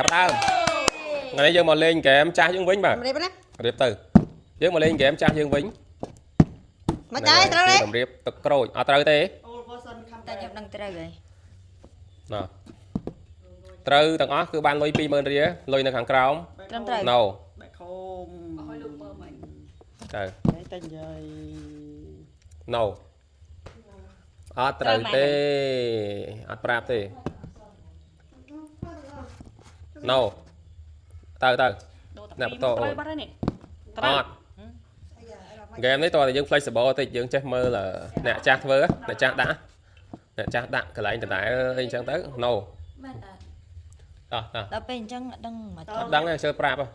ចាប់ដើមថ្ងៃនេះយើងមកលេងហ្គេមចាស់យើងវិញបាទ រៀបណា រៀបទៅយើងមកលេងហ្គេមចាស់យើងវិញ មកដែរត្រូវទេ តម្រៀបទឹកក្រូចអត់ត្រូវទេ Old version come តែខ្ញុំដឹងត្រូវហើយ ណ៎ត្រូវទាំងអស់គឺបានលុយ20000រៀលលុយនៅខាងក្រោម ត្រឹមត្រូវ No. Back home. ឲ្យលោកមើលមិញ ទៅ តែតែនិយាយ No អត់ត្រូវទេអត់ប្រាប់ទេ No ទៅទៅ ដូរតែ អ្នកបន្ត ពីរត្រូវបាត់ហើយនេះ អត់ហ្គេមនេះតោះតែយើង flexible តិចយើងចេះមើលអ្នកចាស់ធ្វើអ្នកចាស់ដាក់អ្នកចាស់ដាក់កន្លែងដដែលអីចឹងទៅ No មែនតើ តោះតោះ ដល់ពេលអញ្ចឹងអត់ដឹងមក អត់ដឹងទេជឿប្រាប់ហ៎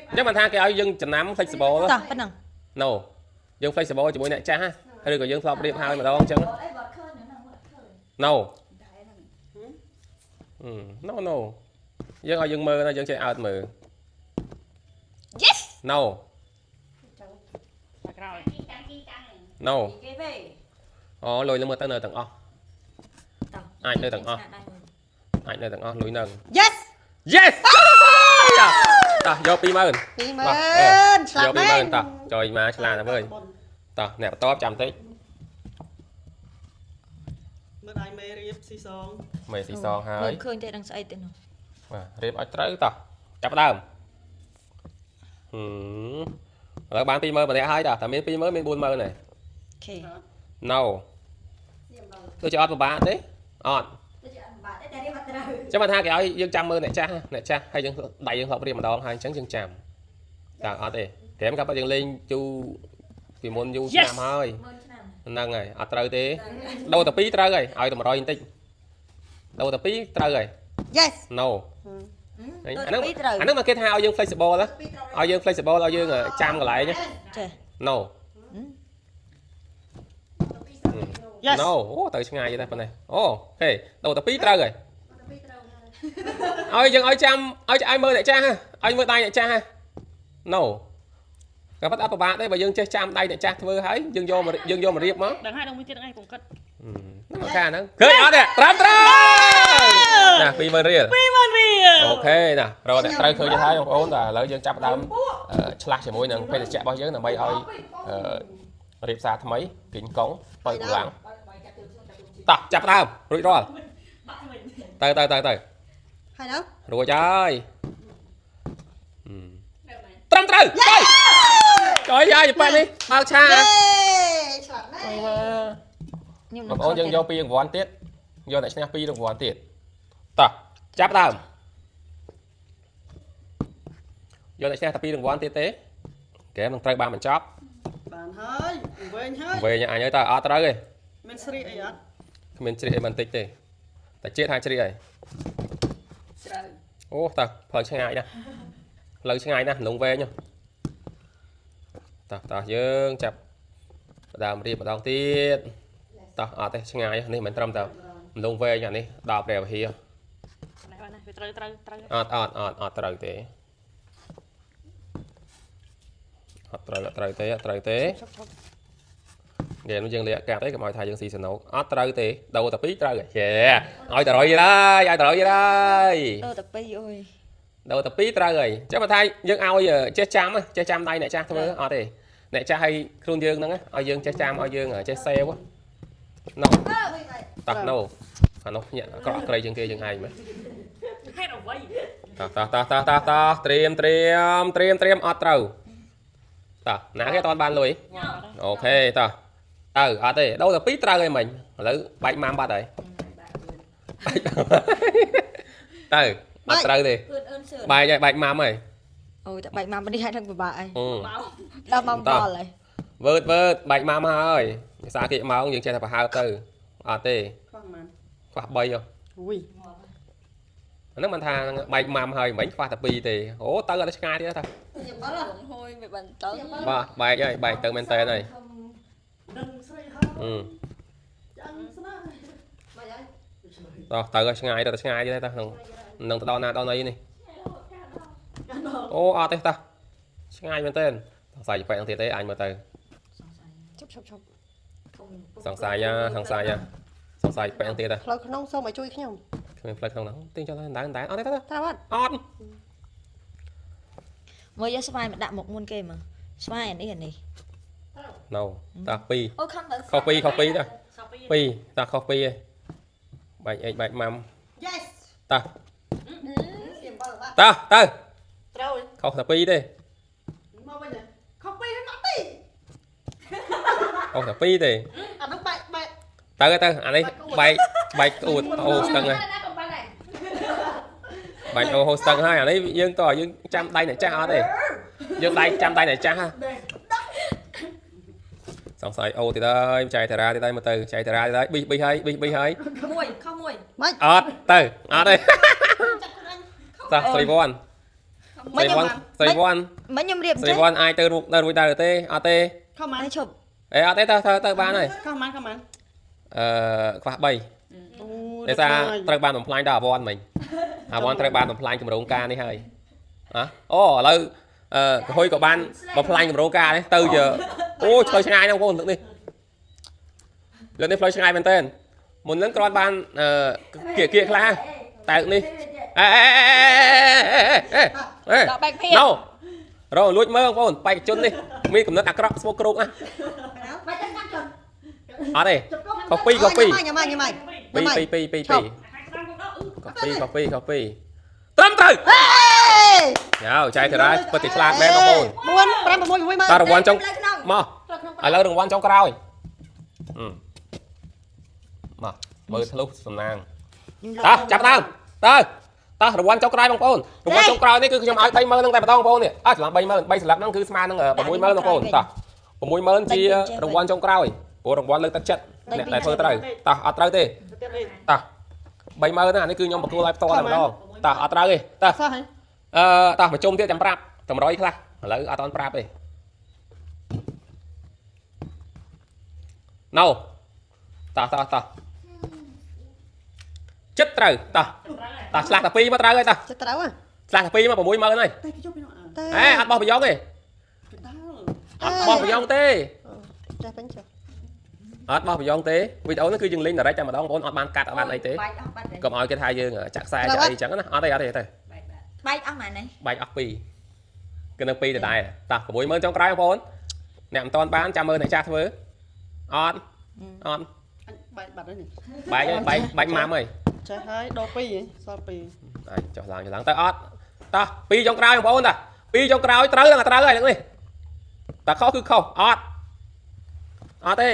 អញ្ចឹងមិនថាគេឲ្យយើងចំណាំ flexible តោះប៉ុណ្ណឹង No យើង flexible ជាមួយអ្នកចាស់ឬក៏យើងធ្លាប់រៀបហើយម្ដងអញ្ចឹង No No no យើងឲ្យយើងមើលណាយើងចេះអើតមើល Yes No តែក្រោយ No គេទេ អូលុយនឹងមើលទៅនៅទាំងអស់ តោះ អាចនៅទាំងអស់អាចនៅទាំងអស់លុយនឹង Yes Yes តោះយក20000 20000ឆ្លា យក តមែន 20000តោះចុយមកឆ្លាតទៅវិញតោះអ្នកបន្ទាប់ចាំតិច មើលដៃមេរៀបស៊ីសង មេស៊ីសងហើយ មើលឃើញទេដឹងស្អីទេនោះ បាទរៀបឲ្យត្រូវតោះចាប់ផ្ដើមហឹមឥឡូវបាន20000ម្នាក់ហើយតោះតែមាន20000មាន40000ហើយ អូខេ No ដូចជាអត់ពិបាកទេអត់ ដូចជាអត់បាក់ទេតែរៀបអត់ត្រូវ ចាំមកថាគេឲ្យយើងចាំមើលអ្នកចាស់អ្នកចាស់ហើយយើងដៃយើងធ្លាប់រៀបម្ដងហើយអញ្ចឹងយើងចាំតើអត់ទេព្រមកាប់យើងលេងយូរពីមុនយូរឆ្នាំហើយ មើលឆ្នាំ ហ្នឹងហើយអត់ត្រូវទេដូរតែ2ត្រូវហើយឲ្យតែ100បន្តិចដូរតែ2ត្រូវហើយ Yes No ដូ អាហ្នឹង រពីរត្រូវ អាហ្នឹងមកគេថាឲ្យយើង flexible ណាឲ្យយើង flexible ឲ្យយើងចាំកន្លែងណា ចេះ No Yes. No អូទៅឆ្ងាយទេប៉ុណ្ណេះអូហេដូរតែ2ត្រូវហើយឲ្យយើងឲ្យចាំឲ្យឲ្យមើលអ្នកចាស់ឲ្យមើលដៃអ្នកចាស់ No ក៏ប៉ុន្តែអត់ពិបាកទេបើយើងចេះចាំដៃអ្នកចាស់ធ្វើហើយយើងយកមកយើងយកមករៀបមក ដឹងហើយដឹងមួយទៀតហ្នឹងឯងកុំគិត ហ្នឹងមកខាហ្នឹងឃើញអត់ទេត្រាំត្រូវណា20000រៀល 20000រៀល OK ណារកអ្នកត្រូវឃើញទៅហើយបងប្អូនតែឥឡូវយើងចាប់ផ្ដើមឆ្លាស់ជាមួយនឹងភេសជ្ជៈរបស់យើងដើម្បីឲ្យរៀបសារថ្មីគិញកងបើកម្លាំងតោះចាប់ផ្ដើមរួចរាល់ទៅទៅទៅទៅ ហើយនៅ រួចហើយត្រឹមត្រូវទៅចុយហើយប៉ែនេះបើកឆា យេឆ្លាតណាស់ ខ្ញុំ បងប្អូនយើងយកពីរង្វាន់ទៀតយកអ្នកឈ្នះពីររង្វាន់ទៀតតោះចាប់ដើមយកអ្នកឈ្នះតែពីររង្វាន់ទៀតទេហ្គេមនឹងត្រូវបានបញ្ចប់ បានហើយវែងហើយ វែងអញហើយតើអត់ត្រូវទេ មានស្រីអីអត់ គ្មានជ្រៀកអីបន្តិចទេតែជាតិថាជ្រៀកហើយ ជ្រៅ អូតើផ្លូវឆ្ងាយណាស់ផ្លូវឆ្ងាយណាស់លងវែងហ៎តោះតោះយើងចាប់ដើមរៀបម្ដងទៀតតោះអត់ទេឆ្ងាយនេះមិនត្រឹមតែលងវែងអានេះដល់ព្រះវិហារ នេះបានណាវាត្រូវត្រូវត្រូវ អត់អត់អត់អត់ត្រូវទេអត់ត្រូវអត់ត្រូវទេអត់ត្រូវទេ ឈប់ឈប់ ហ្គេមនេះយើងលាក់កាត់ទេកុំឲ្យថាយើងស៊ីសណោកអត់ត្រូវទេដូរតែពីរត្រូវហ៎យេឲ្យតែរយហើយឲ្យតែរយហើយ ដូរតែពីរអូយ ដូរតែពីរត្រូវហើយអញ្ចឹងបើថាយើងឲ្យចេះចាំចេះចាំដៃអ្នកចាស់ធ្វើអត់ទេអ្នកចាស់ឲ្យខ្លួនយើងហ្នឹងឲ្យយើងចេះចាំឲ្យយើងចេះសេវណូតោះណូអានោះញាក់ក្រក់ក្រៃជាងគេយើងឯងមើល ហេតុអ្វី តោះតោះតោះតោះតោះតោះត្រៀមត្រៀមត្រៀមត្រៀមអត់ត្រូវតោះណាគេអត់ទាន់បានលុយ OK តោះទៅអត់ទេដូរតែពីរត្រូវហើយមិញឥឡូវបែកម៉ាំបាត់ហើយបែកទៅអត់ត្រូវទេ ពឿនអឿនសឿន បែកហើយបែកម៉ាំហើយ អូយតែបែកម៉ាំនេះហើយដឹងពិបាកហើយ អឺ ដល់ម៉ោងដល់ហើយ វើតវើតបែកម៉ាំហើយភាសាគេម៉ោងយើងចេះតែប្រហើបទៅអត់ទេ ខ្វះប៉ុន្មាន ខ្វះ3ហ៎ អូយ អាហ្នឹងមិនថាបែកម៉ាំហើយមិញខ្វះតែ2ទេអូទៅអត់ឆ្ងាយទៀតតា ហួយមិនបានទៅ បាទបែកហើយបែកទៅមែនតើហើយ ដឹងស្រីហើយ អឺ ចាំស្នា តោះទៅឲ្យឆ្ងាយទៅឆ្ងាយទៀតតាក្នុងនឹងទៅដល់ណាដល់ណីនេះអូអត់ទេតាឆ្ងាយមែនតើសង្ស័យបែកហ្នឹងទៀតទេអញមើលទៅ ឈប់ឈប់ឈប់ សង្ស័យណាសង្ស័យណាសង្ស័យបែកហ្នឹងទៀតតា ផ្លូវក្នុងសូមឲ្យជួយខ្ញុំ គ្មានផ្លូវក្នុងហ្នឹងទាញចុះឡើងដែរអត់ទេទៅ ត្រូវអត់ អត់ មើលយកស្វាយមកដាក់មុខមុនគេមើលស្វាយអានេះអានេះ ណូតោះ2 អូខំទៅ ខុស2ខុស2តោះ សពី 2តោះខុស2ឯងបែកអេកបែកម៉ាំ Yes តោះ សៀមបើបាទ តោះទៅ ត្រូវ ខុសតែ2ទេ មកវិញ ខុសពីរហើយមកទី ខុសតែ2ទេ អានោះបែកបែក ទៅទៅអានេះបែកបែកក្អួតអូស្ទឹងហើយបែកអូហូស្ទឹងហើយអានេះយើងតើយើងចាំដៃអ្នកចាស់អត់ទេយើងដៃចាំដៃអ្នកចាស់ហ่ะសង្ស័យអូទៀតហើយចៃតារាទៀតហើយមើលទៅចៃតារាទៀតហើយប៊ីសប៊ីសហើយប៊ីសប៊ីសហើយ មួយខុសមួយ មិន អត់ទៅអត់ទេតោះស្រីវ៉ាន់ មិន ស្រីវ៉ាន់ស្រីវ៉ាន់ មិនខ្ញុំរៀប ស្រីវ៉ាន់អាចទៅរួចទៅរួចដែរទេអត់ទេ ខំម៉ាន ឈប់ អេអត់ទេទៅទៅទៅបានហើយ ខំម៉ានខំម៉ាន អឺខ្វះ3 អូ ដោយសារត្រូវបានបំផ្លាញដល់អាវ៉ាន់មិញអាវ៉ាន់ត្រូវបានបំផ្លាញគម្រោងការនេះហើយអ่ะអូឥឡូវអឺកុហុយក៏បានបំផ្លាញគម្រោងការនេះទៅជាអូឆ្លើយឆ្ងាយណាស់បងប្អូនលើកនេះលើកនេះផ្លូវឆ្ងាយមែនតើមុនហ្នឹងគ្រាន់បានអឺគៀកគៀកខ្លះតែលើកនេះអេអេអេអេអេ ដល់បែកភៀ ណូរកលួចមើលបងប្អូនបេក្ខជននេះមានកំណត់អាក្រក់ស្មោកគ្រោកណា បាច់ចាំចាំ អត់ទេខុសពីរខុសពីរ ញ៉ាំញ៉ាំញ៉ាំ ពីរពីរពីរពីរ ឈប់ ខាងស្ដាំក៏ដល់អឺ ខុសពីរខុសពីរខុសពីរត្រឹមត្រូវ ហេ យ៉ាវចៃតារាពិតជាឆ្លាតមែនបងប្អូន 4 5 6 6មើល តើរង្វាន់ចុង ផ្លូវក្នុង មកឥឡូវរង្វាន់ចុងក្រោយអឺមកមើលធ្លុះសំណាងតោះចាប់ដើមទៅតោះរង្វាន់ចុងក្រោយបងប្អូនរង្វាន់ចុងក្រោយនេះគឺខ្ញុំឲ្យ30000ហ្នឹងតែម្ដងបងប្អូននេះអើច្រឡំ30000 3ស្លឹកហ្នឹងគឺស្មើនឹង60000បងប្អូនតោះ60000ជារង្វាន់ចុងក្រោយព្រោះរង្វាន់លើកទឹកចិត្តអ្នកដែលធ្វើត្រូវតោះអត់ត្រូវទេ ទៀតអី តោះ30000ហ្នឹងអានេះគឺខ្ញុំបកគោលឲ្យផ្ទាល់តែម្ដងតោះអត់ត្រូវទេតោះ សោះហើយ អឺតោះប្រជុំទៀតចាំប្រាប់តម្រុយខ្លះឥឡូវអត់តន់ប្រាប់ទេណូតោះតោះតោះចិត្តត្រូវតោះតោះឆ្លាស់តែពីរមកត្រូវហើយតោះ ចិត្តត្រូវហ៎ ឆ្លាស់តែពីរមក60000ហើយ តែគេជប់ពីនោះអើ តែ អេអត់បោះប្រយ៉ងទេ កដាល អត់បោះប្រយ៉ងទេ ចេះពេញចុះ អត់បោះប្រយ៉ងទេវីដេអូនេះគឺយើងលេង direct តែម្ដងបងប្អូនអត់បានកាត់អត់បានអីទេ បែកអស់បាត់ កុំឲ្យគេថាយើងចាក់ខ្សែចាក់អីចឹងណាអត់ទេអត់ទេទេ បែកអស់ម៉ាននេះ បែកអស់ពីរគឺនៅពីរដដែលតោះ60000ចុងក្រោយបងប្អូនអ្នកមិនតាន់បានចាំមើលអ្នកចាស់ធ្វើអត់អត់ អញបែកបាត់ហើយនេះ បែកហើយបែកបែកម៉ាំហើយ ចេះហើយដល់ពីរសល់ពីរ អាចចុះឡើងចុះឡើងទៅអត់តោះពីរចុងក្រោយបងប្អូនតាពីរចុងក្រោយត្រូវហ្នឹងត្រូវហើយហ្នឹងនេះតែខុសគឺខុសអត់អត់ទេ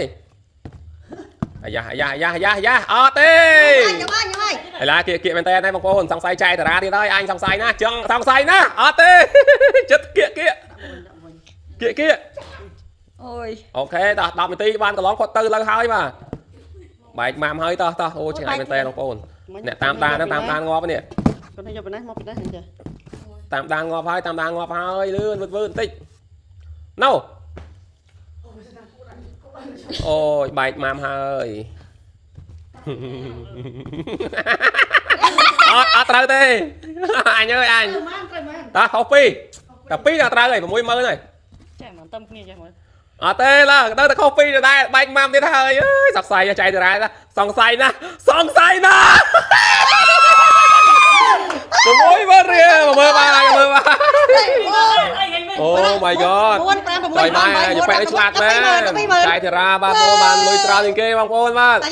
អាយ៉ាអាយ៉ាអាយ៉ាអាយ៉ាអាយ៉ាអត់ទេ ញ៉ាំញ៉ាំ ឥឡាគៀកគៀកមែនតើបងប្អូនសង្ស័យចែកតារាទៀតហើយអញសង្ស័យណាស់ចង់សង្ស័យណាស់អត់ទេចិត្តគៀកគៀក ដាក់វិញ គៀកគៀក អូយ អូខេតោះ10នាទីបានកន្លងគាត់ទៅលើហើយបាទបែកម៉ាំហើយតោះតោះអូឆ្ងាយមែនតើបងប្អូនអ្នកតាមដានហ្នឹងតាមដានងាប់នេះ គាត់នេះយកពីនេះមកពីនេះចេះ តាមដានងាប់ហើយតាមដានងាប់ហើយលឿនវឺតវឺតបន្តិចណូអូយបែកម៉ាំហើយអត់អត់ត្រូវទេអញអើយអញ ត្រូវម៉ានត្រូវម៉ាន តោះខុសពីរតែពីរដល់ត្រូវហើយ60000ហើយ ចេះមិនតំគ្នាចេះមើល អត់ទេឡើទៅតែខុសពីរដដែលបែកម៉ាំទៀតហើយអើយសង្ស័យចៃដដែលសង្ស័យណាស់សង្ស័យណាស់60000រៀលមើលបានមើលបាន អីហេវិញ អូ my god 4 5 6 ចៃម៉ែយប៉ែនេះឆ្លាតមែនចៃធីរ៉ាបាទបងប្អូនបានលុយច្រើនជាងគេបងប្អូនបាទ តែ